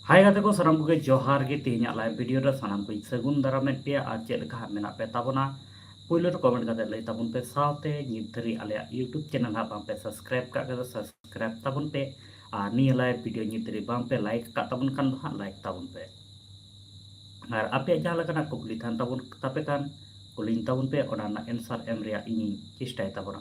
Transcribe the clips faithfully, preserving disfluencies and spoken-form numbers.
ᱦᱟᱭ ᱜᱟᱛᱮ ᱠᱚ, ᱥᱟᱱᱟᱢ ᱠᱚᱜᱮ ᱡᱚᱦᱟᱨ ᱜᱮ᱾ ᱛᱮᱦᱮᱧᱟᱜ live video ᱨᱮ ᱥᱟᱱᱟᱢ ᱠᱚᱧ ᱥᱟᱹᱜᱩᱱ ᱫᱟᱨᱟᱢᱮᱫ ᱯᱮᱭᱟ᱾ ᱟᱨ ᱪᱮᱫ ᱞᱮᱠᱟ ᱦᱟᱸᱜ ᱢᱮᱱᱟᱜ ᱯᱮ ᱛᱟᱵᱚᱱᱟ, ᱯᱳᱭᱞᱳ ᱨᱮ comment ᱠᱟᱛᱮ ᱞᱟᱹᱭ ᱛᱟᱵᱚᱱ ᱯᱮ, ᱥᱟᱶᱛᱮ ᱱᱤᱛ ᱫᱷᱟᱹᱨᱤᱡ ᱟᱞᱮᱭᱟᱜ YouTube channel ᱦᱟᱸᱜ ᱵᱟᱝ ᱯᱮ subscribe ᱠᱟᱜ ᱠᱷᱟᱡ ᱫᱚ subscribe ᱛᱟᱵᱚᱱ ᱯᱮ᱾ ᱟᱨ ᱱᱤᱭᱟᱹ live video ᱱᱤᱛ ᱫᱷᱟᱹᱨᱤᱡ ᱵᱟᱝ ᱯᱮ like ᱠᱟᱜ ᱛᱟᱵᱚᱱ ᱠᱷᱟᱱ ᱫᱚ ᱦᱟᱸᱜ like ᱛᱟᱵᱚᱱ ᱯᱮ᱾ ᱟᱨ ᱟᱯᱮᱭᱟᱜ ᱡᱟᱦᱟᱸ ᱞᱮᱠᱟᱱᱟᱜ ᱠᱩᱠᱞᱤ ᱛᱟᱦᱮᱱ ᱛᱟᱵᱚᱱ, ᱛᱟᱯᱮ ᱠᱷᱟᱱ ᱠᱩᱞᱤᱧ ᱛᱟᱵᱚᱱ ᱯᱮ, ᱚᱱᱟ ᱨᱮᱱᱟᱜ answer ᱮᱢ ᱨᱮᱭᱟᱜ ᱤᱧᱤᱧ ᱪᱮᱥᱴᱟᱭ ᱛᱟᱵᱚᱱᱟ᱾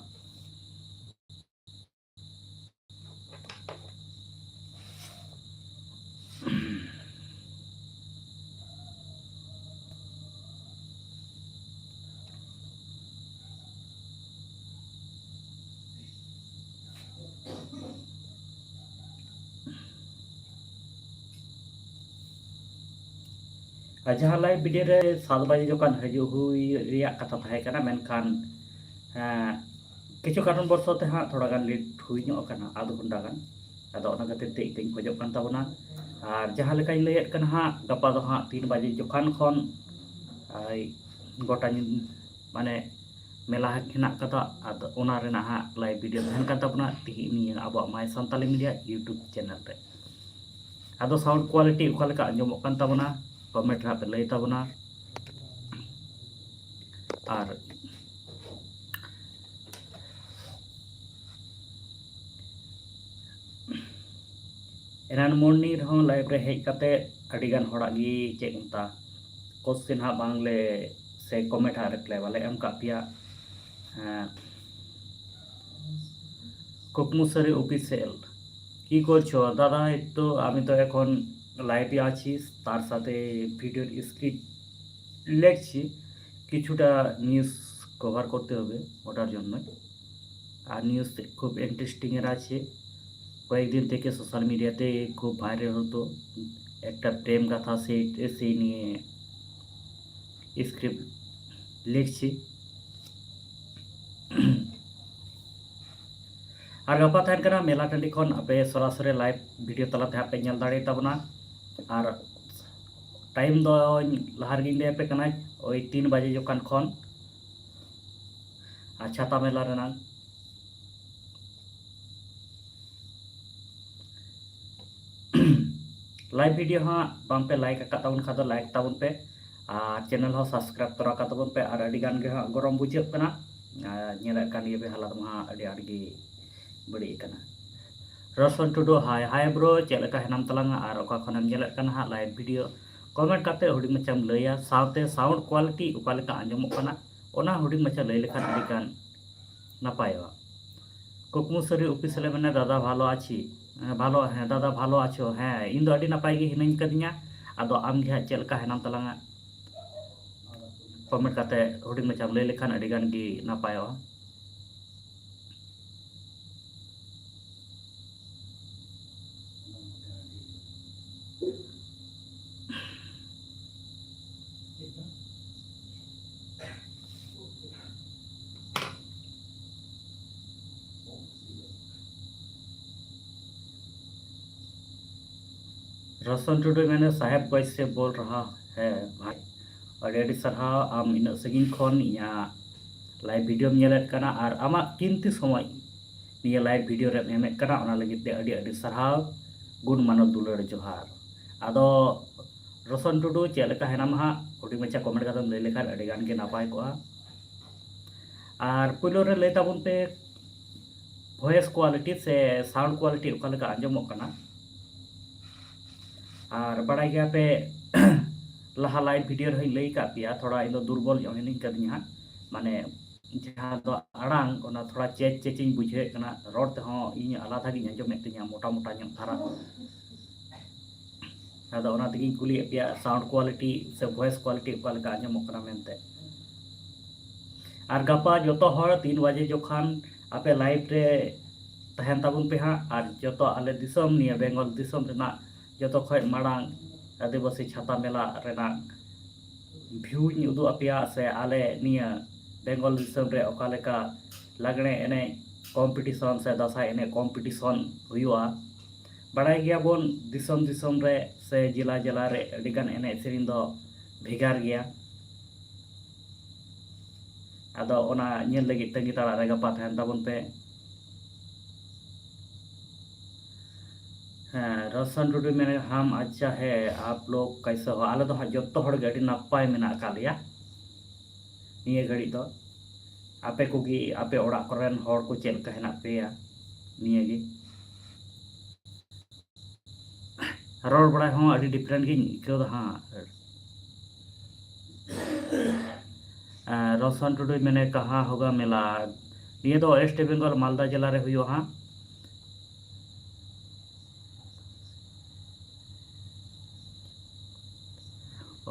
ᱟᱨ ᱡᱟᱦᱟᱸ live video ᱨᱮ ᱥᱟᱛ ᱵᱟᱡᱮ ᱡᱚᱠᱷᱚᱱ ᱦᱤᱡᱩᱜ ᱦᱩᱭ ᱨᱮᱭᱟᱜ ᱠᱟᱛᱷᱟ ᱛᱟᱦᱮᱸ ᱠᱟᱱᱟ, ᱢᱮᱱᱠᱷᱟᱱ, ᱮᱸ, ᱠᱤᱪᱷᱩ ᱠᱟᱨᱚᱱ ᱵᱚᱥᱚᱛ ᱛᱮ ᱦᱟᱸᱜ ᱛᱷᱚᱲᱟ ᱜᱟᱱ late ᱦᱩᱭ ᱧᱚᱜ ᱟᱠᱟᱱᱟ, ᱟᱫᱷ ᱜᱷᱚᱱᱴᱟ ᱜᱟᱱ᱾ ᱟᱫᱚ ᱚᱱᱟ ᱠᱷᱟᱹᱛᱤᱨ ᱛᱮ ᱤᱠᱟᱹᱧ ᱠᱷᱚᱡᱚᱜ ᱠᱟᱱ ᱛᱟᱵᱚᱱᱟ᱾ ᱟᱨ ᱡᱟᱦᱟᱸ ᱞᱮᱠᱟᱧ ᱞᱟᱹᱭᱮᱫ ᱠᱟᱱᱟ ᱦᱟᱸᱜ, ᱜᱟᱯᱟ ᱫᱚ ᱦᱟᱸᱜ ᱛᱤᱱ ᱵᱟᱡᱮ ᱡᱚᱠᱷᱚᱱ ᱠᱷᱚᱱ, ᱟᱭ, ᱜᱚᱴᱟ ᱧᱤᱫᱟᱹ, ᱢᱟᱱᱮ, ᱢᱮᱞᱟ ᱦᱮᱱᱟᱜ ᱠᱟᱫᱟ᱾ ᱟᱫᱚ ᱚᱱᱟ ᱨᱮᱱᱟᱜ ᱦᱟᱸᱜ live video ᱛᱟᱦᱮᱱ ᱠᱟᱱ ᱛᱟᱵᱚᱱᱟ ᱛᱤᱦᱤᱧ ᱱᱤᱭᱟᱹ ᱟᱵᱚᱣᱟᱜ My Santali Media YouTube channel ᱨᱮ᱾ ᱟᱫᱚ sound quality ᱚᱠᱟ ᱞᱮᱠᱟ ᱟᱸᱡᱚᱢᱚᱜ ᱠᱟᱱ ᱛᱟᱵᱚᱱᱟ, comment ᱨᱮ ᱦᱟᱸᱜ ᱯᱮ ᱞᱟᱹᱭ ᱛᱟᱵᱚᱱᱟ᱾ ᱟᱨ ᱮᱱᱟᱱ morning ᱨᱮᱦᱚᱸ live ᱨᱮ ᱦᱮᱡ ᱠᱟᱛᱮ ᱟᱹᱰᱤ ᱜᱟᱱ ᱦᱚᱲᱟᱜ ᱜᱮ, ᱪᱮᱫ ᱠᱚ ᱢᱮᱛᱟᱜᱼᱟ, question ᱦᱟᱸᱜ ᱵᱟᱝᱞᱮ, ᱥᱮ comment ᱦᱟᱸᱜ reply ᱵᱟᱞᱮ ᱮᱢ ᱠᱟᱜ ᱯᱮᱭᱟ᱾ ᱦᱮᱸ, ᱠᱩᱠᱢᱩ ᱥᱟᱹᱨᱤ official, কি করছো দাদা? এই তো আমি তো এখন live-এ আছি, তার সাথে video-র script লিখছি, কিছুটা news cover করতে হবে ওটার জন্য। আর news খুব interesting এর আছে। কয়েকদিন থেকে সোশ্যাল মিডিয়াতে খুব ভাইরাল হতো একটা প্রেম গাথা, সেই, সেই নিয়ে script লিখছি। ᱟᱨ ᱜᱟᱯᱟ ᱛᱟᱦᱮᱱ ᱠᱟᱱᱟ ᱢᱮᱞᱟ ᱴᱟᱺᱰᱤ ᱠᱷᱚᱱ ᱟᱯᱮ ᱥᱚᱨᱟᱥᱚᱨᱤ live video ᱛᱟᱞᱟᱛᱮ ᱦᱟᱸᱜ ᱯᱮ ᱧᱮᱞ ᱫᱟᱲᱮᱭᱟᱛᱟᱵᱚᱱᱟ᱾ ᱟᱨ time ᱫᱚᱧ ᱞᱟᱦᱟ ᱨᱮᱜᱮᱧ ᱞᱟᱹᱭ ᱟᱯᱮ ᱠᱟᱱᱟ, ᱳᱭ ᱛᱤᱱ ᱵᱟᱡᱮ ᱡᱚᱠᱷᱟᱱ ᱠᱷᱚᱱ᱾ ᱟᱨ ᱪᱷᱟᱛᱟ ᱢᱮᱞᱟ ᱨᱮᱱᱟᱜ Live video ᱦᱟᱸᱜ ᱵᱟᱝ ᱯᱮ like ᱟᱠᱟᱫ ᱛᱟᱵᱚᱱ ᱠᱷᱟᱱ ᱫᱚ like ᱛᱟᱵᱚᱱ ᱯᱮ, ᱟᱨ channel ᱦᱚᱸ subscribe ᱛᱚᱨᱟ ᱠᱟᱜ ᱛᱟᱵᱚᱱ ᱯᱮ᱾ ᱟᱨ ᱟᱹᱰᱤ ᱜᱟᱱ ᱜᱮ ᱦᱟᱸᱜ ᱜᱚᱨᱚᱢ ᱵᱩᱡᱷᱟᱹᱜ ᱠᱟᱱᱟ, ᱟᱨ ᱧᱮᱞᱮᱫ ᱠᱟᱱ ᱜᱮᱭᱟ ᱯᱮ ᱦᱟᱞᱚᱛ ᱢᱟ ᱦᱟᱸᱜ ᱟᱹᱰᱤ ᱟᱸᱴ ᱜᱮ ᱵᱟᱹᱲᱤᱡ ᱟᱠᱟᱱᱟ᱾ ᱨᱚᱥᱚᱱ ᱴᱩᱰᱩ, hi hi bro, ᱪᱮᱫ ᱞᱮᱠᱟ ᱦᱮᱱᱟᱢ ᱛᱟᱞᱟᱝᱟ ᱟᱨ ᱚᱠᱟ ᱠᱷᱚᱱᱮᱢ ᱧᱮᱞᱮᱫ ᱠᱟᱱᱟ ᱦᱟᱸᱜ live video? Comment ᱠᱟᱛᱮ ᱦᱩᱰᱤᱧ ᱢᱟᱪᱷᱟᱢ ᱞᱟᱹᱭᱟ, ᱥᱟᱶᱛᱮ sound quality ᱚᱠᱟ ᱞᱮᱠᱟ ᱟᱸᱡᱚᱢᱚᱜ ᱠᱟᱱᱟ, ᱚᱱᱟ ᱦᱩᱰᱤᱧ ᱢᱟᱪᱷᱟ ᱞᱟᱹᱭ ᱞᱮᱠᱷᱟᱱ ᱟᱹᱰᱤ ᱜᱟᱱ ᱱᱟᱯᱟᱭᱚᱜᱼᱟ᱾ ᱠᱩᱠᱢᱩ ᱥᱟᱹᱨᱤ official ᱮ ᱢᱮᱱᱟ, ᱫᱟᱫᱟ ᱵᱷᱟᱞᱚ ᱟᱪᱷᱤ, ᱦᱮᱸ, ᱵᱷᱟᱞᱚ, ᱦᱮᱸ, ᱫᱟᱫᱟ ᱵᱷᱟᱞᱚ ᱟᱪᱷᱚ, ᱦᱮᱸ, ᱤᱧ ᱫᱚ ᱟᱹᱰᱤ ᱱᱟᱯᱟᱭ ᱜᱮ ᱦᱤᱱᱟᱹᱧ ᱠᱟᱫᱤᱧᱟ᱾ ᱟᱫᱚ ᱟᱢ ᱜᱮ ᱦᱟᱸᱜ ᱪᱮᱫ ᱞᱮᱠᱟ ᱦᱮᱱᱟᱢ ᱛᱟᱞᱟᱝᱟ? Comment ᱠᱟᱛᱮ ᱦᱩᱰᱤᱧ ᱢᱟᱪᱷᱟᱢ ᱞᱟᱹᱭ ᱞᱮᱠᱷᱟᱱ ᱟᱹᱰᱤ ᱜᱟᱱ ᱜᱮ ᱱᱟᱯᱟᱭᱚᱜᱼᱟ᱾ ᱨᱚᱥᱚᱱ ᱴᱩᱰᱩ ᱢᱮᱱᱟ, ᱥᱟᱦᱮᱵᱽᱜᱚᱸᱡᱽ ᱥᱮ ᱵᱳᱞ ᱨᱟᱦᱟ ᱦᱮ ᱵᱷᱟᱭ᱾ ᱟᱹᱰᱤ ᱟᱹᱰᱤ ᱥᱟᱨᱦᱟᱣ, ᱟᱢ ᱤᱱᱟᱹᱜ ᱥᱟᱺᱜᱤᱧ ᱠᱷᱚᱱ ᱤᱧᱟᱹᱜ live videoᱢ ᱧᱮᱞᱮᱫ ᱠᱟᱱᱟ ᱟᱨ ᱟᱢᱟᱜ ᱠᱤᱢᱛᱤ ᱥᱚᱢᱚᱭ ᱱᱤᱭᱟᱹ live video ᱨᱮᱢ ᱮᱢᱮᱫ ᱠᱟᱱᱟ, ᱚᱱᱟ ᱞᱟᱹᱜᱤᱫ ᱛᱮ ᱟᱹᱰᱤ ᱟᱹᱰᱤ ᱥᱟᱨᱦᱟᱣ, ᱜᱩᱱ ᱢᱟᱱᱚᱛ ᱫᱩᱞᱟᱹᱲ ᱡᱚᱦᱟᱨ᱾ ᱟᱫᱚ ᱨᱚᱥᱚᱱ ᱴᱩᱰᱩ, ᱪᱮᱫ ᱞᱮᱠᱟ ᱦᱮᱱᱟᱢᱟ ᱦᱟᱸᱜ? ᱦᱩᱰᱤᱧ ᱢᱟᱪᱷᱟ comment ᱠᱟᱛᱮᱢ ᱞᱟᱹᱭ ᱞᱮᱠᱷᱟᱱ ᱟᱹᱰᱤ ᱜᱟᱱ ᱜᱮ ᱱᱟᱯᱟᱭ ᱠᱚᱜᱼᱟ᱾ ᱟᱨ ᱯᱳᱭᱞᱳ ᱨᱮ ᱞᱟᱹᱭ ᱛᱟᱵᱚᱱ ᱯᱮ, voice quality ᱥᱮ sound quality ᱚᱠᱟ ᱞᱮᱠᱟ ᱟᱸᱡᱚᱢᱚᱜ ᱠᱟᱱᱟ? ᱟᱨ ᱵᱟᱲᱟᱭ ᱜᱮᱭᱟ ᱯᱮ, ᱞᱟᱦᱟ live video ᱨᱮᱦᱚᱸᱧ ᱞᱟᱹᱭ ᱟᱠᱟᱫ ᱯᱮᱭᱟ, ᱛᱷᱚᱲᱟ ᱤᱧ ᱫᱚ ᱫᱩᱨᱵᱚᱞ ᱧᱚᱜ ᱦᱤᱱᱟᱹᱧ ᱠᱟᱹᱫᱤᱧᱟ ᱦᱟᱸᱜ, ᱢᱟᱱᱮ ᱡᱟᱦᱟᱸ ᱫᱚ ᱟᱲᱟᱝ, ᱚᱱᱟ ᱛᱷᱚᱲᱟ ᱪᱮᱪ ᱪᱮᱪ ᱤᱧ ᱵᱩᱡᱷᱟᱹᱣᱮᱫ ᱠᱟᱱᱟ, ᱨᱚᱲ ᱛᱮᱦᱚᱸ ᱤᱧ ᱟᱞᱟᱫᱟ ᱜᱤᱧ ᱟᱸᱡᱚᱢᱮᱫ ᱛᱤᱧᱟ, ᱢᱚᱴᱟ ᱢᱚᱴᱟ ᱧᱚᱜ ᱫᱷᱟᱨᱟ᱾ ᱟᱫᱚ ᱚᱱᱟ ᱛᱮᱜᱤᱧ ᱠᱩᱞᱤᱭᱮᱫ ᱯᱮᱭᱟ, sound quality ᱥᱮ voice quality ᱚᱠᱟ ᱞᱮᱠᱟ ᱟᱸᱡᱚᱢᱚᱜ ᱠᱟᱱᱟ ᱢᱮᱱᱛᱮ᱾ ᱟᱨ ᱜᱟᱯᱟ ᱡᱚᱛᱚ ᱦᱚᱲ ᱛᱤᱱ ᱵᱟᱡᱮ ᱡᱚᱠᱷᱟᱱ ᱟᱯᱮ live ᱨᱮ ᱛᱟᱦᱮᱱ ᱛᱟᱵᱚᱱ ᱯᱮ ᱦᱟᱸᱜ, ᱟᱨ ᱡᱚᱛᱚ ᱟᱞᱮ ᱫᱤᱥᱚᱢ, ᱱᱤᱭᱟᱹ ᱵᱮᱝᱜᱚᱞ ᱫᱤᱥᱚᱢ ᱨᱮᱱᱟᱜ ᱡᱚᱛᱚ ᱠᱷᱚᱡ ᱢᱟᱲᱟᱝ ᱟᱹᱫᱤᱵᱟᱹᱥᱤ ᱪᱷᱟᱛᱟ ᱢᱮᱞᱟ ᱨᱮᱱᱟᱜ viewᱧ ᱩᱫᱩᱜ ᱟᱯᱮᱭᱟ, ᱥᱮ ᱟᱞᱮ ᱱᱤᱭᱟᱹ ᱵᱮᱝᱜᱚᱞ ᱫᱤᱥᱚᱢ ᱨᱮ ᱚᱠᱟ ᱞᱮᱠᱟ ᱞᱟᱜᱽᱬᱮ ᱮᱱᱮᱡ competition ᱥᱮ ᱫᱟᱸᱥᱟᱭ ᱮᱱᱮᱡ competition ᱦᱩᱭᱩᱜᱼᱟ᱾ ᱵᱟᱲᱟᱭ ᱜᱮᱭᱟᱵᱚᱱ, ᱫᱤᱥᱚᱢ ᱫᱤᱥᱚᱢ ᱨᱮ ᱥᱮ ᱡᱮᱞᱟ ᱡᱮᱞᱟ ᱨᱮ ᱟᱹᱰᱤᱜᱟᱱ ᱮᱱᱮᱡ ᱥᱮᱨᱮᱧ ᱫᱚ ᱵᱷᱮᱜᱟᱨ ᱜᱮᱭᱟ᱾ ᱟᱫᱚ ᱚᱱᱟ ᱧᱮᱞ ᱞᱟᱹᱜᱤᱫ ᱛᱟᱺᱜᱤ ᱛᱟᱲᱟᱜ ᱨᱮ ᱜᱟᱯᱟ ᱛᱟᱦᱮᱱ ᱛᱟᱵᱚᱱ ᱯᱮ᱾ ᱦᱮᱸ, ᱨᱚᱥᱚᱱ ᱴᱩᱰᱩ ᱢᱮᱱᱮ, ᱦᱟᱢ ᱟᱪᱪᱷᱟ ᱦᱮ, ᱟᱯ ᱞᱳᱜ ᱠᱟᱭᱥᱮ ᱦᱳ? ᱟᱞᱮ ᱫᱚ ᱦᱟᱸᱜ ᱡᱚᱛᱚ ᱦᱚᱲ ᱜᱮ ᱟᱹᱰᱤ ᱱᱟᱯᱟᱭ ᱢᱮᱱᱟᱜ ᱟᱠᱟᱫ ᱞᱮᱭᱟ ᱱᱤᱭᱟᱹ ᱜᱷᱟᱹᱲᱤᱡ ᱫᱚ᱾ ᱟᱯᱮ ᱠᱚᱜᱮ, ᱟᱯᱮ ᱚᱲᱟᱜ ᱠᱚᱨᱮᱱ ᱦᱚᱲ ᱠᱚ ᱪᱮᱫ ᱞᱮᱠᱟ ᱦᱮᱱᱟᱜ ᱯᱮᱭᱟ? ᱱᱤᱭᱟᱹ ᱜᱮ᱾ ᱨᱚᱲ ᱵᱟᱲᱟᱭ ᱦᱚᱸ ᱟᱹᱰᱤ different ᱜᱤᱧ ᱟᱹᱭᱠᱟᱹᱣ ᱫᱟ ᱦᱟᱸᱜ᱾ ᱮᱸ, ᱨᱚᱥᱚᱱ ᱴᱩᱰᱩᱭ ᱢᱮᱱᱮ, ᱠᱟᱦᱟᱸ ᱦᱳᱜᱟ ᱢᱮᱞᱟ? ᱱᱤᱭᱟᱹ ᱫᱚ West Bengal, ᱢᱟᱞᱫᱟ ᱡᱮᱞᱟ ᱨᱮ ᱦᱩᱭᱩᱜᱼᱟ ᱦᱟᱸᱜ᱾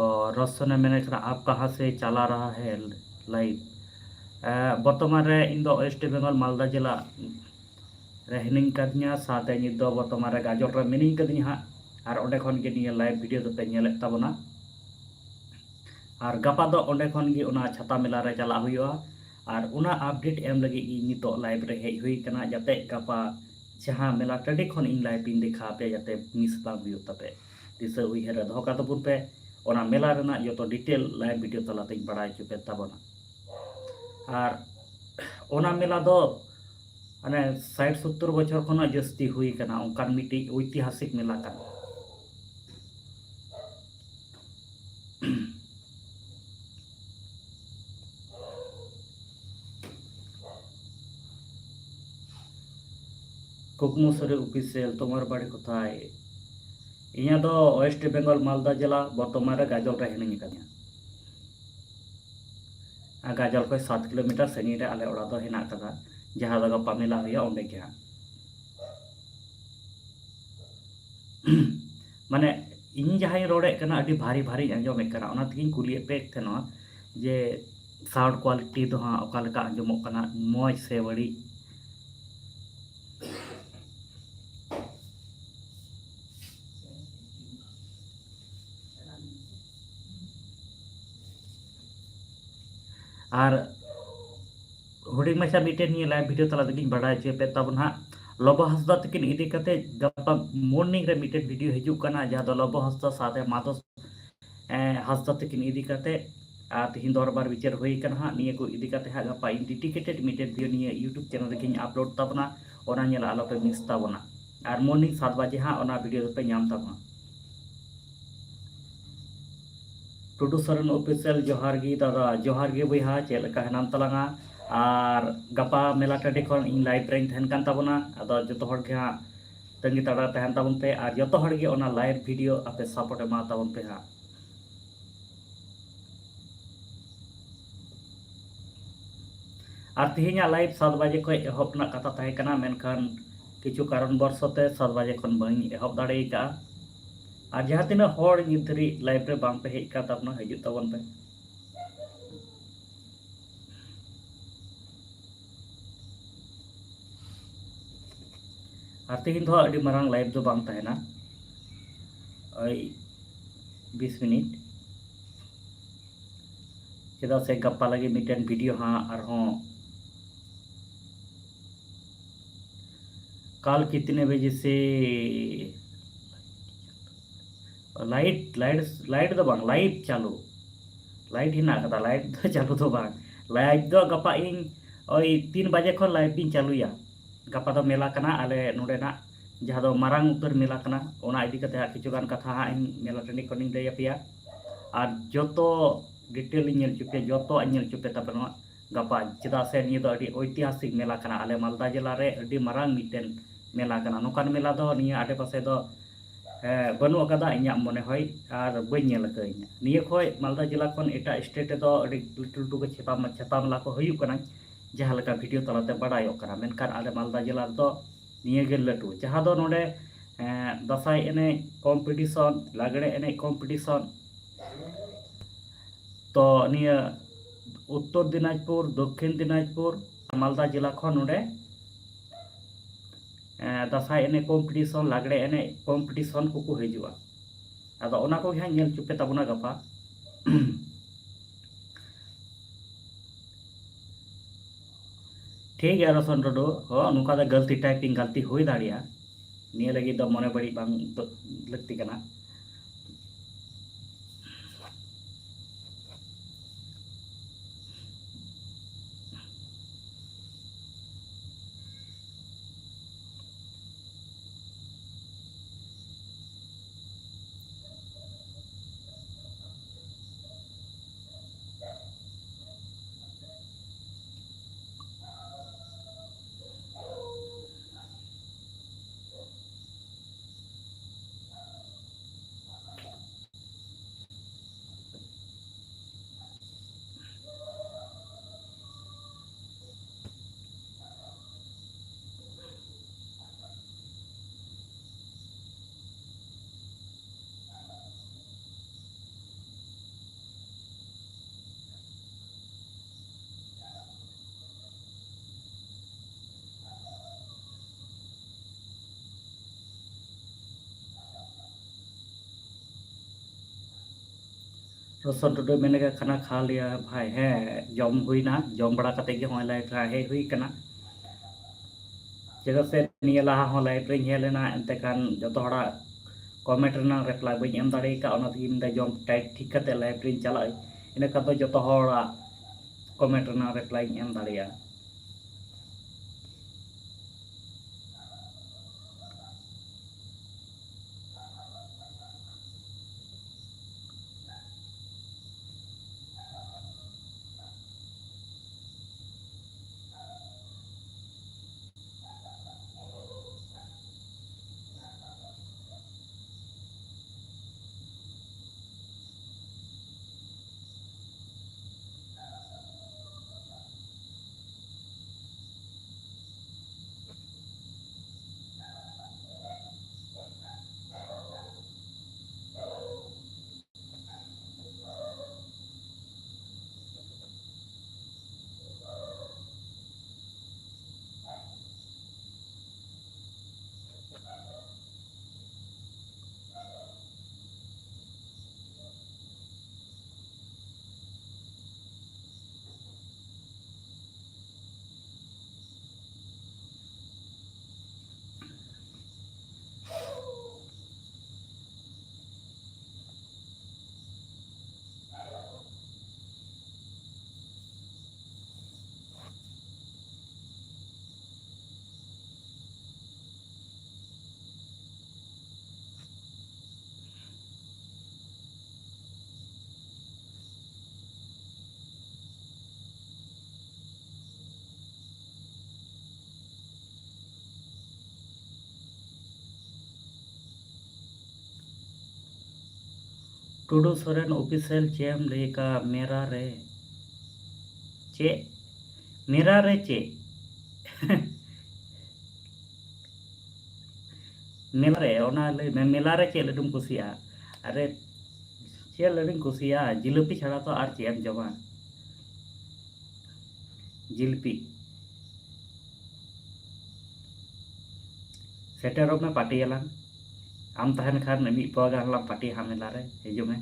ᱚ, ᱨᱚᱥᱚᱱᱮ ᱢᱮᱱᱮ ᱠᱟᱱᱟ, ᱟᱯ ᱠᱟᱦᱟᱸ ᱥᱮ ᱪᱟᱞᱟ ᱨᱟᱦᱟ ᱦᱮ ᱞᱟᱭᱤᱵᱷ? ᱮᱸ, ᱵᱚᱨᱛᱚᱢᱟᱱ ᱨᱮ ᱤᱧ ᱫᱚ West Bengal, ᱢᱟᱞᱫᱟ ᱡᱮᱞᱟ ᱨᱮ ᱦᱤᱱᱟᱹᱧ ᱠᱟᱫᱤᱧᱟ, ᱥᱟᱶᱛᱮ ᱱᱤᱛ ᱫᱚ ᱵᱚᱨᱛᱚᱢᱟᱱ ᱨᱮ ᱜᱟᱡᱚᱞ ᱨᱮ ᱢᱤᱱᱟᱹᱧ ᱠᱟᱫᱤᱧᱟ ᱦᱟᱸᱜ᱾ ᱟᱨ ᱚᱸᱰᱮ ᱠᱷᱚᱱ ᱜᱮ ᱱᱤᱭᱟᱹ live video ᱫᱚᱯᱮ ᱧᱮᱞᱮᱫ ᱛᱟᱵᱚᱱᱟ᱾ ᱟᱨ ᱜᱟᱯᱟ ᱫᱚ ᱚᱸᱰᱮ ᱠᱷᱚᱱ ᱜᱮ ᱚᱱᱟ ᱪᱷᱟᱛᱟ ᱢᱮᱞᱟ ᱨᱮ ᱪᱟᱞᱟᱜ ᱦᱩᱭᱩᱜᱼᱟ᱾ ᱟᱨ ᱚᱱᱟ update ᱮᱢ ᱞᱟᱹᱜᱤᱫ ᱜᱮ ᱱᱤᱛᱚᱜ live ᱨᱮ ᱦᱮᱡ ᱦᱩᱭ ᱠᱟᱱᱟ, ᱡᱟᱛᱮ ᱜᱟᱯᱟ ᱡᱟᱦᱟᱸ ᱢᱮᱞᱟ ᱴᱟᱺᱰᱤ ᱠᱷᱚᱱ ᱤᱧ live ᱤᱧ ᱫᱮᱠᱷᱟᱣ ᱟᱯᱮᱭᱟ, ᱡᱟᱛᱮ miss ᱵᱟᱝ ᱦᱩᱭᱩᱜ ᱛᱟᱯᱮ᱾ ᱫᱤᱥᱟᱹ ᱩᱭᱦᱟᱹᱨ ᱨᱮ ᱫᱚᱦᱚ ᱠᱟᱛᱟ ᱵᱚᱱ ᱯᱮ, ᱚᱱᱟ ᱢᱮᱞᱟ ᱨᱮᱱᱟᱜ ᱡᱚᱛᱚ detail live video ᱛᱟᱞᱟᱛᱮᱧ ᱵᱟᱲᱟᱭ ᱦᱚᱪᱚ ᱯᱮ ᱛᱟᱵᱚᱱᱟ᱾ ᱟᱨ ᱚᱱᱟ ᱢᱮᱞᱟ ᱫᱚ ᱢᱟᱱᱮ ᱥᱟᱴ ᱥᱚᱛᱛᱚᱨ ᱵᱚᱪᱷᱚᱨ ᱠᱷᱚᱱᱟᱜ ᱡᱟᱹᱥᱛᱤ ᱦᱩᱭ ᱠᱟᱱᱟ, ᱚᱱᱠᱟᱱ ᱢᱤᱫᱴᱤᱡ ᱳᱭᱛᱤᱦᱟᱥᱤᱠ ᱢᱮᱞᱟ ᱠᱟᱱᱟ᱾ ᱠᱩᱠᱢᱩ ᱥᱟᱹᱨᱤ official, ᱛᱳᱢᱟᱨ ᱵᱟᱲᱤ ᱠᱳᱛᱷᱟᱭ? ᱤᱧᱟᱹᱜ ᱫᱚ West Bengal, ᱢᱟᱞᱫᱟ ᱡᱮᱞᱟ, ᱵᱚᱨᱛᱚᱢᱟᱱ ᱨᱮ ᱜᱟᱡᱚᱞ ᱨᱮ ᱦᱤᱱᱟᱹᱧ ᱟᱠᱟᱫᱤᱧᱟ᱾ ᱟᱨ ᱜᱟᱡᱚᱞ ᱠᱷᱚᱱ ᱥᱟᱛ ᱠᱤᱞᱳᱢᱤᱴᱟᱨ ᱥᱟᱺᱜᱤᱧ ᱨᱮ ᱟᱞᱮ ᱚᱲᱟᱜ ᱫᱚ ᱦᱮᱱᱟᱜ ᱟᱠᱟᱫᱟ, ᱡᱟᱦᱟᱸ ᱫᱚ ᱜᱟᱯᱟ ᱢᱮᱞᱟ ᱦᱩᱭᱩᱜᱼᱟ, ᱚᱸᱰᱮ ᱜᱮ ᱦᱟᱸᱜ᱾ ᱢᱟᱱᱮ, ᱤᱧ ᱡᱟᱦᱟᱸᱧ ᱨᱚᱲᱮᱫ ᱠᱟᱱᱟ, ᱟᱹᱰᱤ ᱵᱷᱟᱨᱤ ᱵᱷᱟᱨᱤᱧ ᱟᱸᱡᱚᱢᱮᱫ ᱠᱟᱱᱟ, ᱚᱱᱟ ᱛᱮᱜᱮᱧ ᱠᱩᱞᱤᱭᱮᱫ ᱯᱮ ᱛᱟᱦᱮᱱᱟ ᱡᱮ sound quality ᱫᱚ ᱦᱟᱸᱜ ᱚᱠᱟ ᱞᱮᱠᱟ ᱟᱸᱡᱚᱢᱚᱜ ᱠᱟᱱᱟ, ᱢᱚᱡᱽ ᱥᱮ ᱵᱟᱹᱲᱤᱡ? ᱟᱨ ᱦᱩᱰᱤᱧ ᱢᱟᱪᱷᱟ ᱢᱤᱫᱴᱮᱱ ᱱᱤᱭᱟᱹ live video ᱛᱟᱞᱟ ᱛᱮᱜᱮᱧ ᱵᱟᱰᱟᱭ ᱦᱚᱪᱚᱭᱮᱫ ᱯᱮ ᱛᱟᱵᱚᱱ ᱦᱟᱸᱜ᱾ ᱞᱚᱵᱚ ᱦᱟᱸᱥᱫᱟ ᱛᱟᱹᱠᱤᱱ ᱤᱫᱤ ᱠᱟᱛᱮ ᱜᱟᱯᱟ morning ᱨᱮ ᱢᱤᱫᱴᱮᱱ video ᱦᱤᱡᱩᱜ ᱠᱟᱱᱟ, ᱡᱟᱦᱟᱸ ᱫᱚ ᱞᱚᱵᱚ ᱦᱟᱸᱥᱫᱟ ᱥᱟᱶᱛᱮ ᱢᱟᱫᱚᱥ, ᱮᱸ, ᱦᱟᱸᱥᱫᱟ ᱛᱟᱹᱠᱤᱱ ᱤᱫᱤ ᱠᱟᱛᱮ᱾ ᱟᱨ ᱛᱤᱦᱤᱧ ᱫᱚᱨᱵᱟᱨ ᱵᱤᱪᱟᱹᱨ ᱦᱩᱭ ᱠᱟᱱᱟ ᱦᱟᱸᱜ, ᱱᱤᱭᱟᱹ ᱠᱚ ᱤᱫᱤ ᱠᱟᱛᱮ ᱦᱟᱸᱜ ᱜᱟᱯᱟ ᱤᱧ dedicated ᱢᱤᱫᱴᱮᱱ video ᱱᱤᱭᱟᱹ YouTube channel ᱨᱮᱜᱮᱧ upload ᱛᱟᱵᱚᱱᱟ, ᱚᱱᱟ ᱧᱮᱞ ᱟᱞᱚᱯᱮ miss ᱛᱟᱵᱚᱱᱟ᱾ ᱟᱨ morning ᱥᱟᱛ ᱵᱟᱡᱮ ᱦᱟᱸᱜ ᱚᱱᱟ video ᱫᱚᱯᱮ ᱧᱟᱢ ᱛᱟᱵᱚᱱᱟ᱾ ᱴᱩᱰᱩ ᱥᱚᱨᱮᱱ Official, ᱡᱚᱦᱟᱨ ᱜᱮ ᱫᱟᱫᱟ᱾ ᱡᱚᱦᱟᱨ ᱜᱮ ᱵᱚᱭᱦᱟ, ᱪᱮᱫ ᱞᱮᱠᱟ ᱦᱮᱱᱟᱢ ᱛᱟᱞᱟᱝᱟ? ᱟᱨ ᱜᱟᱯᱟ ᱢᱮᱞᱟ ᱴᱟᱺᱰᱤ ᱠᱷᱚᱱ ᱤᱧ live ᱨᱮᱧ ᱛᱟᱦᱮᱱ ᱠᱟᱱ ᱛᱟᱵᱚᱱᱟ᱾ ᱟᱫᱚ ᱡᱚᱛᱚ ᱦᱚᱲ ᱜᱮ ᱦᱟᱸᱜ ᱛᱟᱺᱜᱤ ᱛᱟᱲᱟ ᱛᱟᱦᱮᱱ ᱛᱟᱵᱚᱱ ᱯᱮ, ᱟᱨ ᱡᱚᱛᱚ ᱦᱚᱲ ᱜᱮ ᱚᱱᱟ live video ᱟᱯᱮ support ᱮᱢᱟ ᱛᱟᱵᱚᱱ ᱯᱮ ᱦᱟᱸᱜ᱾ ᱟᱨ ᱛᱮᱦᱮᱧᱟᱜ live ᱥᱟᱛ ᱵᱟᱡᱮ ᱠᱷᱚᱱ ᱮᱦᱚᱵ ᱨᱮᱱᱟᱜ ᱠᱟᱛᱷᱟ ᱛᱟᱦᱮᱸ ᱠᱟᱱᱟ, ᱢᱮᱱᱠᱷᱟᱱ ᱠᱤᱪᱷᱩ ᱠᱟᱨᱚᱱ ᱵᱚᱨᱥᱚ ᱛᱮ ᱥᱟᱛ ᱵᱟᱡᱮ ᱠᱷᱚᱱ ᱵᱟᱹᱧ ᱮᱦᱚᱵ ᱫᱟᱲᱮ ᱟᱠᱟᱫᱼᱟ᱾ ᱟᱨ ᱡᱟᱦᱟᱸ ᱛᱤᱱᱟᱹᱜ ᱦᱚᱲ ᱱᱤᱛ ᱫᱷᱟᱹᱨᱤᱡ live ᱨᱮ ᱵᱟᱝ ᱯᱮ ᱦᱮᱡ ᱟᱠᱟᱱ ᱛᱟᱵᱚᱱᱟ, ᱦᱤᱡᱩᱜ ᱛᱟᱵᱚᱱ ᱯᱮ᱾ ᱟᱨ ᱛᱮᱦᱮᱧ ᱫᱚ ᱟᱹᱰᱤ ᱢᱟᱨᱟᱝ live ᱫᱚ ᱵᱟᱝ ᱛᱟᱦᱮᱱᱟ, ᱳᱭ ᱵᱤᱥ ᱢᱤᱱᱤᱴ, ᱪᱮᱫᱟᱜ ᱥᱮ ᱜᱟᱯᱟ ᱞᱟᱹᱜᱤᱫ ᱢᱤᱫᱴᱮᱱ video ᱦᱟᱸᱜ ᱟᱨᱦᱚᱸ ᱠᱟᱞ ᱠᱤᱛᱱᱮ ᱵᱟᱡᱮ ᱥᱮ light, light, light ᱫᱚ ᱵᱟᱝ, live ᱪᱟᱹᱞᱩ, light ᱦᱮᱱᱟᱜ ᱠᱟᱫᱟ, live ᱫᱚ ᱪᱟᱹᱞᱩ ᱫᱚ ᱵᱟᱝ, live ᱫᱚ ᱜᱟᱯᱟ ᱤᱧ ᱳᱭ ᱛᱤᱱ ᱵᱟᱡᱮ ᱠᱷᱚᱱ live ᱤᱧ ᱪᱟᱹᱞᱩᱭᱟ᱾ ᱜᱟᱯᱟ ᱫᱚ ᱢᱮᱞᱟ ᱠᱟᱱᱟ ᱟᱞᱮ ᱱᱚᱰᱮᱱᱟᱜ, ᱡᱟᱦᱟᱸ ᱫᱚ ᱢᱟᱨᱟᱝ ᱩᱛᱟᱹᱨ ᱢᱮᱞᱟ ᱠᱟᱱᱟ, ᱚᱱᱟ ᱤᱫᱤ ᱠᱟᱛᱮ ᱦᱟᱸᱜ ᱠᱤᱪᱷᱩ ᱜᱟᱱ ᱠᱟᱛᱷᱟ ᱦᱟᱸᱜ ᱤᱧ ᱢᱮᱞᱟ ᱴᱟᱺᱰᱤ ᱠᱷᱚᱱᱤᱧ ᱞᱟᱹᱭ ᱟᱯᱮᱭᱟ᱾ ᱟᱨ ᱡᱚᱛᱚ detail ᱤᱧ ᱧᱮᱞ ᱦᱚᱪᱚ ᱯᱮᱭᱟ, ᱡᱚᱛᱚᱣᱟᱜ ᱤᱧ ᱧᱮᱞ ᱦᱚᱪᱚ ᱯᱮ ᱛᱟᱯᱮ ᱱᱚᱣᱟ ᱜᱟᱯᱟ, ᱪᱮᱫᱟᱜ ᱥᱮ ᱱᱤᱭᱟᱹ ᱫᱚ ᱟᱹᱰᱤ ᱳᱭᱛᱤᱦᱟᱥᱤᱠ ᱢᱮᱞᱟ ᱠᱟᱱᱟ᱾ ᱟᱞᱮ ᱢᱟᱞᱫᱟ ᱡᱮᱞᱟ ᱨᱮ ᱟᱹᱰᱤ ᱢᱟᱨᱟᱝ ᱢᱤᱫᱴᱮᱱ ᱢᱮᱞᱟ ᱠᱟᱱᱟ᱾ ᱱᱚᱝᱠᱟᱱ ᱢᱮᱞᱟ ᱫᱚ ᱱᱤᱭᱟᱹ ᱟᱰᱮᱯᱟᱥᱮ ᱫᱚ, ᱮ, ᱵᱟᱹᱱᱩᱜ ᱟᱠᱟᱫᱟ ᱤᱧᱟᱹᱜ ᱢᱚᱱᱮ ᱦᱚᱭ, ᱟᱨ ᱵᱟᱹᱧ ᱧᱮᱞ ᱟᱠᱟᱫᱟᱹᱧ᱾ ᱱᱤᱭᱟᱹ ᱠᱷᱚᱱ ᱢᱟᱞᱫᱟ ᱡᱮᱞᱟ ᱠᱷᱚᱱ ᱮᱴᱟᱜ state ᱨᱮᱫᱚ ᱟᱹᱰᱤ ᱞᱟᱹᱴᱩ ᱞᱟᱹᱴᱩ ᱠᱚ ᱪᱷᱟᱛᱟ, ᱪᱷᱟᱛᱟ ᱢᱮᱞᱟ ᱠᱚ ᱦᱩᱭᱩᱜ ᱠᱟᱱᱟ, ᱡᱟᱦᱟᱸ ᱞᱮᱠᱟ video ᱛᱟᱞᱟᱛᱮ ᱵᱟᱰᱟᱭᱚᱜ ᱠᱟᱱᱟ, ᱢᱮᱱᱠᱷᱟᱱ ᱟᱞᱮ ᱢᱟᱞᱫᱟ ᱡᱮᱞᱟ ᱨᱮᱫᱚ ᱱᱤᱭᱟᱹ ᱜᱮ ᱞᱟᱹᱴᱩ, ᱡᱟᱦᱟᱸ ᱫᱚ ᱱᱚᱰᱮ, ᱮ, ᱫᱟᱸᱥᱟᱭ ᱮᱱᱮᱡ competition, ᱞᱟᱜᱽᱲᱮ ᱮᱱᱮᱡ competition, ᱛᱚ ᱱᱤᱭᱟᱹ ᱩᱛᱛᱚᱨ ᱫᱤᱱᱟᱡᱽᱯᱩᱨ, ᱫᱚᱠᱠᱷᱤᱱ ᱫᱤᱱᱟᱡᱽᱯᱩᱨ, ᱢᱟᱞᱫᱟ ᱡᱮᱞᱟ ᱠᱷᱚᱱ ᱱᱚᱰᱮ, ᱮ, ᱫᱟᱸᱥᱟᱭ ᱮᱱᱮᱡ competition, ᱞᱟᱜᱽᱲᱮ ᱮᱱᱮᱡ competition ᱠᱚᱠᱚ ᱦᱤᱡᱩᱜᱼᱟ᱾ ᱟᱫᱚ ᱚᱱᱟ ᱠᱚᱜᱮ ᱦᱟᱸᱜ ᱧᱮᱞ ᱦᱚᱪᱚ ᱯᱮ ᱛᱟᱵᱚᱱᱟ ᱜᱟᱯᱟ᱾ ᱴᱷᱤᱠ ᱜᱮᱭᱟ ᱨᱚᱥᱚᱱ ᱴᱩᱰᱩ, ᱦᱚᱸ, ᱱᱚᱝᱠᱟ ᱫᱚ ᱜᱟᱹᱞᱛᱤ, typing ᱜᱟᱹᱞᱛᱤ ᱦᱩᱭ ᱫᱟᱲᱮᱭᱟᱜᱼᱟ᱾ ᱱᱤᱭᱟᱹ ᱞᱟᱹᱜᱤᱫ ᱫᱚ ᱢᱚᱱᱮ ᱵᱟᱹᱲᱤᱡ ᱵᱟᱝ ᱫᱚ ᱞᱟᱹᱠᱛᱤ ᱠᱟᱱᱟ᱾ ᱨᱳᱥᱚᱱ ᱴᱩᱰᱩ ᱢᱮᱱ ᱞᱮᱠᱟ ᱠᱷᱟᱱᱟ ᱠᱷᱟ ᱞᱤᱭᱟ ᱵᱷᱟᱭ᱾ ᱦᱮᱸ, ᱡᱚᱢ ᱦᱩᱭᱱᱟ, ᱡᱚᱢ ᱵᱟᱲᱟ ᱠᱟᱛᱮ ᱜᱮ ᱦᱚᱸᱜᱼᱚᱭ live ᱨᱮ ᱦᱮᱡ ᱦᱩᱭ ᱠᱟᱱᱟ᱾ ᱪᱮᱫᱟᱜ ᱥᱮ ᱱᱤᱭᱟᱹ ᱞᱟᱦᱟ ᱦᱚᱸ live ᱨᱮᱧ ᱦᱮᱡ ᱞᱮᱱᱟ, ᱮᱱᱛᱮ ᱠᱷᱟᱱ ᱡᱚᱛᱚ ᱦᱚᱲᱟᱜ comment ᱨᱮᱱᱟᱜ reply ᱵᱟᱹᱧ ᱮᱢ ᱫᱟᱲᱮ ᱟᱠᱟᱫ, ᱚᱱᱟ ᱛᱮᱜᱮ ᱢᱮᱱᱫᱟ ᱡᱚᱢ ᱴᱟᱭᱤᱴ ᱴᱷᱤᱠ ᱠᱟᱛᱮ live ᱨᱮᱧ ᱪᱟᱞᱟᱜᱼᱟ, ᱤᱱᱟᱹ ᱠᱷᱟᱱ ᱫᱚ ᱡᱚᱛᱚ ᱦᱚᱲᱟᱜ comment ᱨᱮᱱᱟᱜ reply ᱤᱧ ᱮᱢ ᱫᱟᱲᱮᱭᱟᱜᱼᱟ᱾ ᱴᱩᱰᱩ ᱥᱚᱨᱮᱱ official ᱪᱮᱫ ᱮᱢ ᱞᱟᱹᱭ ᱠᱟᱜᱼᱟ? ᱢᱮᱨᱟ ᱨᱮ ᱪᱮᱫ? ᱢᱮᱨᱟ ᱨᱮ ᱪᱮᱫ? ᱢᱮᱞᱟ ᱨᱮ, ᱚᱱᱟ ᱞᱟᱹᱭ ᱢᱮ, ᱢᱮᱞᱟ ᱨᱮ ᱪᱮᱫ ᱞᱟᱹᱰᱩᱢ ᱠᱩᱥᱤᱭᱟᱜᱼᱟ? ᱟᱨᱮ, ᱪᱮᱫ ᱞᱟᱹᱰᱩᱧ ᱠᱩᱥᱤᱭᱟᱜᱼᱟ? ᱡᱤᱞᱟᱹᱯᱤ ᱪᱷᱟᱲᱟ ᱛᱚ ᱟᱨ ᱪᱮᱫ ᱮᱢ ᱡᱚᱢᱟ? ᱡᱤᱞᱯᱤ᱾ ᱥᱮᱴᱮᱨᱚᱜ ᱢᱮ, ᱯᱟᱨᱴᱤᱭᱟᱞᱟᱝ᱾ ᱟᱢ ᱛᱟᱦᱮᱱ ᱠᱷᱟᱱ ᱢᱤᱫ ᱯᱚᱣᱟ ᱜᱟᱱ ᱞᱟᱝ ᱯᱟᱨᱴᱤᱭᱟ ᱦᱟᱸᱜ ᱢᱮᱞᱟ ᱨᱮ᱾ ᱦᱤᱡᱩᱜ ᱢᱮ᱾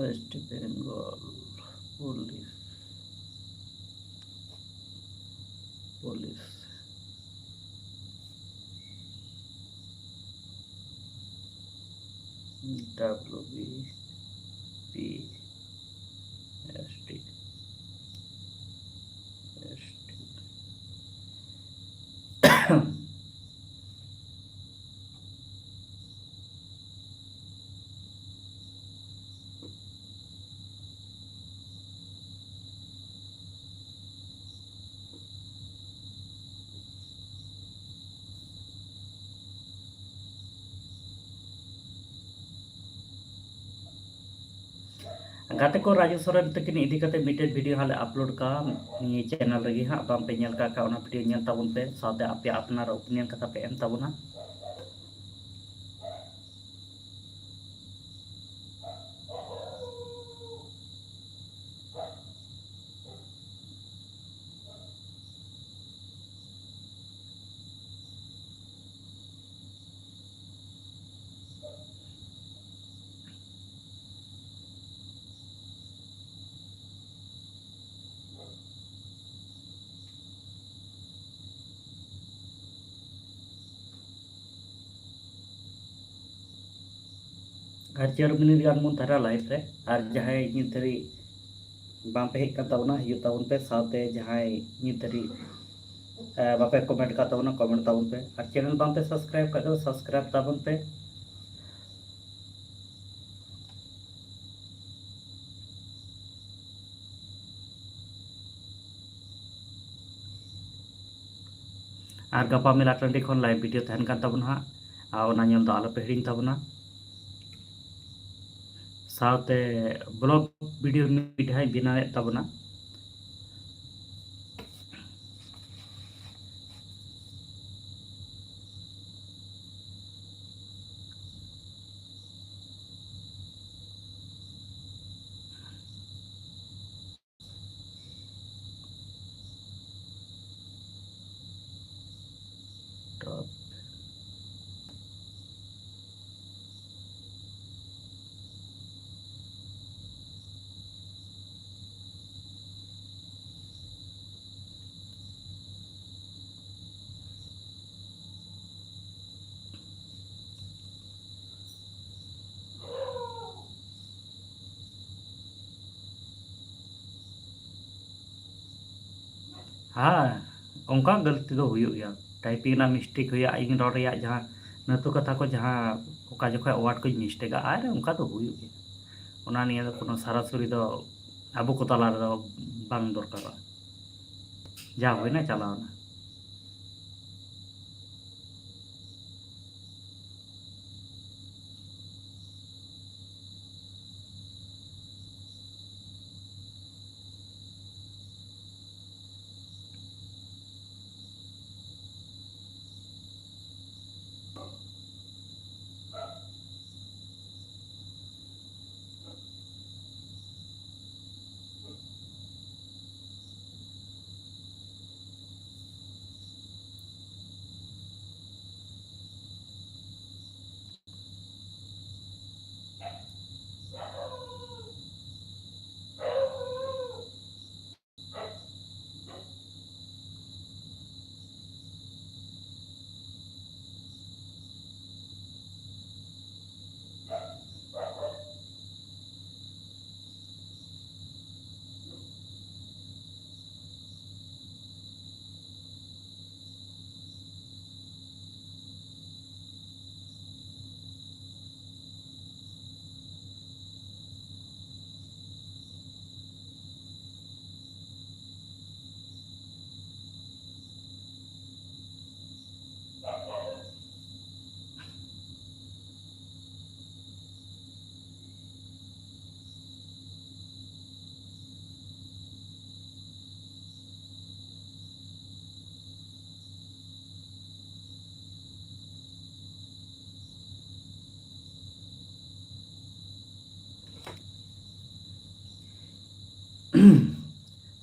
West Bengal Police, Police, W B P S T, S T. ᱜᱟᱛᱮ ᱠᱚ, ᱨᱟᱡᱩ ᱥᱚᱨᱮᱱ ᱛᱟᱹᱠᱤᱱ ᱤᱫᱤ ᱠᱟᱛᱮ ᱢᱤᱫᱴᱮᱱ video ᱦᱟᱸᱜ ᱞᱮ upload ᱠᱟᱜᱼᱟ ᱱᱤᱭᱟᱹ channel ᱨᱮᱜᱮ ᱦᱟᱸᱜ᱾ ᱵᱟᱝ ᱯᱮ ᱧᱮᱞ ᱠᱟᱜ ᱠᱷᱟᱱ ᱚᱱᱟ video ᱧᱮᱞ ᱛᱟᱵᱚᱱ ᱯᱮ, ᱥᱟᱶᱛᱮ ᱟᱯᱮᱭᱟᱜ ᱟᱯᱱᱟᱨ opinion ᱠᱟᱛᱷᱟ ᱯᱮ ᱮᱢ ᱛᱟᱵᱚᱱᱟ᱾ ᱟᱨ ᱪᱟᱨ ᱢᱤᱱᱤᱴ ᱜᱟᱱ ᱵᱚᱱ ᱛᱟᱦᱮᱱᱟ live ᱨᱮ᱾ ᱟᱨ ᱡᱟᱦᱟᱸᱭ ᱱᱤᱛ ᱫᱷᱟᱹᱨᱤᱡ ᱵᱟᱝ ᱯᱮ ᱦᱮᱡ ᱠᱟᱱ ᱛᱟᱵᱚᱱᱟ, ᱦᱤᱡᱩᱜ ᱛᱟᱵᱚᱱ ᱯᱮ᱾ ᱥᱟᱶᱛᱮ ᱡᱟᱦᱟᱸᱭ ᱱᱤᱛ ᱫᱷᱟᱹᱨᱤᱡ, ᱮ, ᱵᱟᱯᱮ comment ᱠᱟᱜ ᱛᱟᱵᱚᱱᱟ, comment ᱛᱟᱵᱚᱱ ᱯᱮ᱾ ᱟᱨ channel ᱵᱟᱝ ᱯᱮ subscribe ᱠᱟᱜ ᱫᱚ, subscribe ᱛᱟᱵᱚᱱ ᱯᱮ᱾ ᱟᱨ ᱜᱟᱯᱟ ᱢᱮᱞᱟ ᱴᱟᱺᱰᱤ ᱠᱷᱚᱱ live video ᱛᱟᱦᱮᱱ ᱠᱟᱱ ᱛᱟᱵᱚᱱᱟ ᱦᱟᱸᱜ, ᱟᱨ ᱚᱱᱟ ᱧᱮᱞ ᱫᱚ ᱟᱞᱚᱯᱮ ᱦᱤᱲᱤᱧ ᱛᱟᱵᱚᱱᱟ᱾ ᱥᱟᱶᱛᱮ vlog video ᱢᱤᱫ ᱦᱟᱸᱜ ᱵᱮᱱᱟᱣᱮᱫ ᱛᱟᱵᱚᱱᱟ᱾ Top. ᱦᱮᱸ, ᱚᱱᱠᱟ ᱜᱟᱹᱞᱛᱤ ᱫᱚ ᱦᱩᱭᱩᱜ ᱜᱮᱭᱟ᱾ ᱴᱟᱭᱯᱤᱝ ᱨᱮᱱᱟᱜ ᱢᱤᱥᱴᱮᱠ ᱦᱩᱭᱩᱜᱼᱟ, ᱤᱧ ᱨᱚᱲ ᱨᱮᱭᱟᱜ ᱡᱟᱦᱟᱸ ᱱᱟᱹᱛᱩ ᱠᱟᱛᱷᱟ ᱠᱚ, ᱡᱟᱦᱟᱸ ᱚᱠᱟ ᱡᱚᱠᱷᱚᱱ ᱣᱟᱨᱰ ᱠᱚᱧ ᱢᱤᱥᱴᱮᱠᱟ, ᱟᱨ ᱚᱱᱠᱟ ᱫᱚ ᱦᱩᱭᱩᱜ ᱜᱮᱭᱟ᱾ ᱚᱱᱟ ᱱᱤᱭᱮ ᱫᱚ ᱠᱳᱱᱳ ᱥᱟᱨᱟᱥᱩᱨᱤ ᱫᱚ ᱟᱵᱚ ᱠᱚ ᱛᱟᱞᱟ ᱨᱮᱫᱚ ᱵᱟᱝ ᱫᱚᱨᱠᱟᱨᱚᱜᱼᱟ᱾ ᱡᱟ ᱦᱩᱭᱱᱟ, ᱪᱟᱞᱟᱣᱱᱟ᱾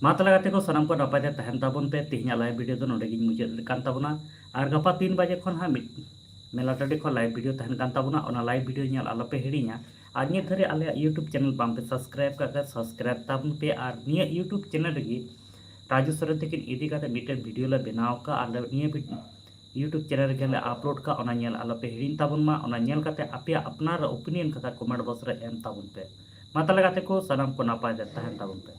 ᱢᱟ ᱛᱟᱦᱚᱞᱮ ᱜᱟᱛᱮ ᱠᱚ, ᱥᱟᱱᱟᱢ ᱠᱚ ᱱᱟᱯᱟᱭ ᱛᱮ ᱛᱟᱦᱮᱱ ᱛᱟᱵᱚᱱ ᱯᱮ᱾ ᱛᱮᱦᱮᱧᱟᱜ live video ᱫᱚ ᱱᱚᱰᱮ ᱜᱤᱧ ᱢᱩᱪᱟᱹᱫ ᱠᱟᱱ ᱛᱟᱵᱚᱱᱟ᱾ ᱟᱨ ᱜᱟᱯᱟ ᱛᱤᱱ ᱵᱟᱡᱮ ᱠᱷᱚᱱ ᱦᱟᱸᱜ ᱢᱤᱫ ᱢᱮᱞᱟ ᱴᱟᱺᱰᱤ ᱠᱷᱚᱱ live video ᱛᱟᱦᱮᱱ ᱠᱟᱱ ᱛᱟᱵᱚᱱᱟ, ᱚᱱᱟ live video ᱧᱮᱞ ᱟᱞᱚᱯᱮ ᱦᱤᱲᱤᱧᱟ᱾ ᱟᱨ ᱱᱤᱛ ᱫᱷᱟᱹᱨᱤᱡ ᱟᱞᱮᱭᱟᱜ YouTube channel ᱵᱟᱝᱯᱮ subscribe ᱠᱟᱜ ᱠᱷᱟᱱ subscribe ᱛᱟᱵᱚᱱ ᱯᱮ᱾ ᱟᱨ ᱱᱤᱭᱟᱹ YouTube channel ᱨᱮᱜᱮ ᱨᱟᱡᱩ ᱥᱚᱨᱮᱱ ᱛᱟᱹᱠᱤᱱ ᱤᱫᱤ ᱠᱟᱛᱮ ᱢᱤᱫᱴᱮᱱ video ᱞᱮ ᱵᱮᱱᱟᱣ ᱟᱠᱟᱫᱼᱟ᱾ ᱟᱨ ᱱᱤᱭᱟᱹ ᱵᱷᱤ-, YouTube channel ᱨᱮᱜᱮ ᱞᱮ upload ᱠᱟᱜᱼᱟ, ᱚᱱᱟ ᱧᱮᱞ ᱟᱞᱚᱯᱮ ᱦᱤᱲᱤᱧ ᱛᱟᱵᱚᱱ ᱢᱟ᱾ ᱚᱱᱟ ᱧᱮᱞ ᱠᱟᱛᱮ ᱟᱯᱮᱭᱟᱜ ᱟᱯᱱᱟᱨ opinion ᱠᱟᱛᱷᱟ comment box ᱨᱮ ᱮᱢ ᱛᱟᱵᱚᱱ ᱯᱮ᱾ ᱢᱟ ᱛᱟᱦᱚᱞᱮ ᱜᱟᱛᱮ ᱠᱚ, ᱥᱟᱱᱟᱢ ᱠᱚ ᱱᱟᱯᱟᱭ ᱛᱮ ᱛᱟᱦᱮᱱ ᱛᱟᱵᱚᱱ ᱯᱮ᱾